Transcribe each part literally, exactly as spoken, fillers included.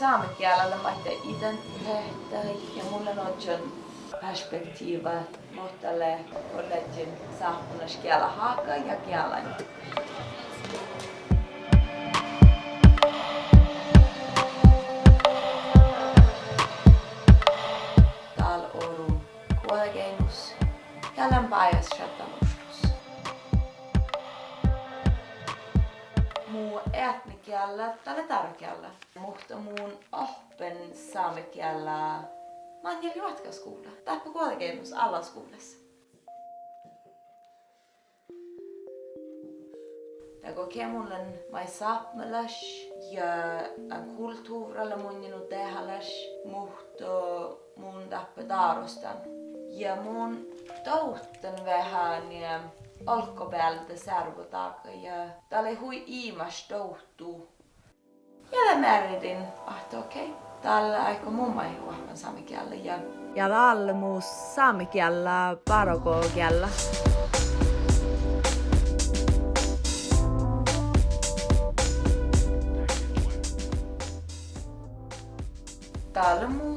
Sámegiela lea maiddái identitehta ja mun lean ožžon perspektiiva, muhto lea go ledjen sápmelaš gealáhka ja gealáin. Dál orun guođageainnus ja lean bajásšaddan ostos. Mu eatnigiella dat lea dárogiella, muhto mun ohppen sámegiela maŋŋil juohkehaga skuvlla dáppe guođageainnus allaskuvllas. Dego ge mun lean maid sápmelaš ja dán kultuvrra lea munnje nu dehálaš, muhto mun dáppe dárostan. Ja mun dovddan veahá nie olggobealde searvodaga ja dat lei hui imaš dovddu. Ja de mearridin ahte okei, dál áiggun mun maid oahppan sámegiella ja, ja dalle mu sámegiella bargogiella. Dál mu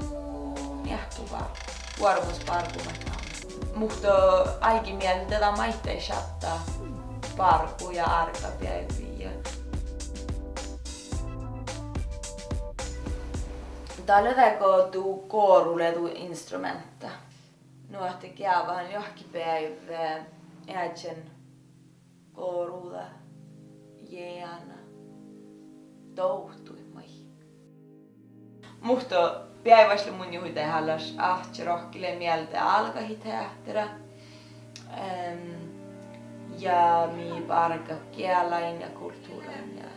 eahkku ba-, vuordámus bargu maid. Muhto áiggi mielde dat maiddái šaddá bargu ja árgabeaivvi ja dat lea dego du goru lea du instrumeantta. Nu ahte geavahan juohke beaivvi eadjen goruide, jeana, dovdduid maid. Muhto beaivváš lea munnje hui dehálaš ahte rohkki lea mielde álgahit eahterá, em, ja mii bargat gealáin ja kultuvrrain ja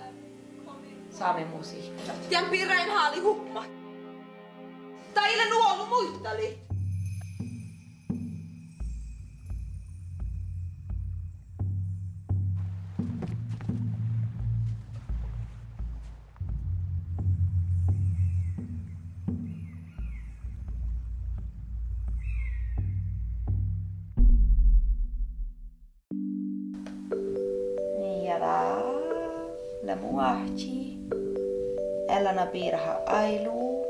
sámi musihkka. Dán birra in háliid hupmat. Dat ii lean nu olu muitalit. Ja dál lea mu áhčči, Elena Birha Ailu.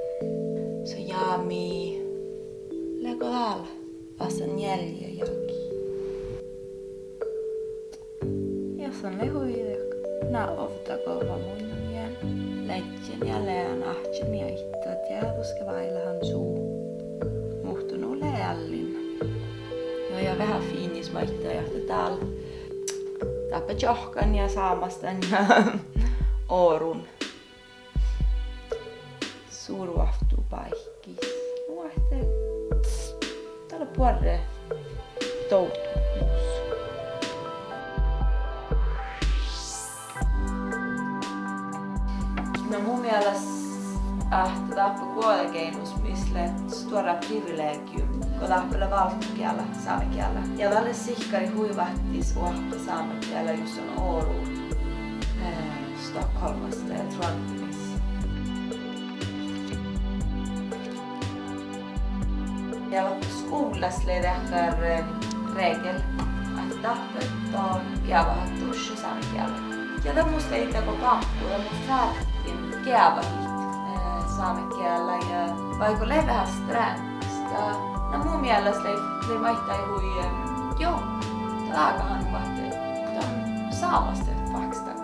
Son jámii, lego dál, vásan njeallje jagi. Ja son lea hui deak-, na ovdagova munnje. Ledjen ja lean áhčči mii aidda, dieđusge váilehan su. Muhto nu lea eallin. Ja, ja veahá fiinnis maiddái ahte dál dáppe čohkkán ja sámastan ja orun su ruovttubáikkis. Nu ahte dat lea buorre dovddut mus. Na mu mielas ahte dáppe guođageainnus mis lea stuorra privilegium go dáppe lea váldogiela sámegiela. Ja dat lea sihkkarit hui váttis oahppa sámegiela jus son orun, eh, Stockholmmas ja Trondhjemis. Ja skuvllas lei dakkár, eh, regel ahte dáppe don geavaha dušše sámegiela. Ja dat mus lei dego báhkku, dat mun fárttain geavahit, eh, sámegiela ja vaikko lei veahá stráŋgas, ja na mu mielas lei, lei maiddái hui, eh, jo, dlágahan nu ahte don sámastit fáhkkestaga.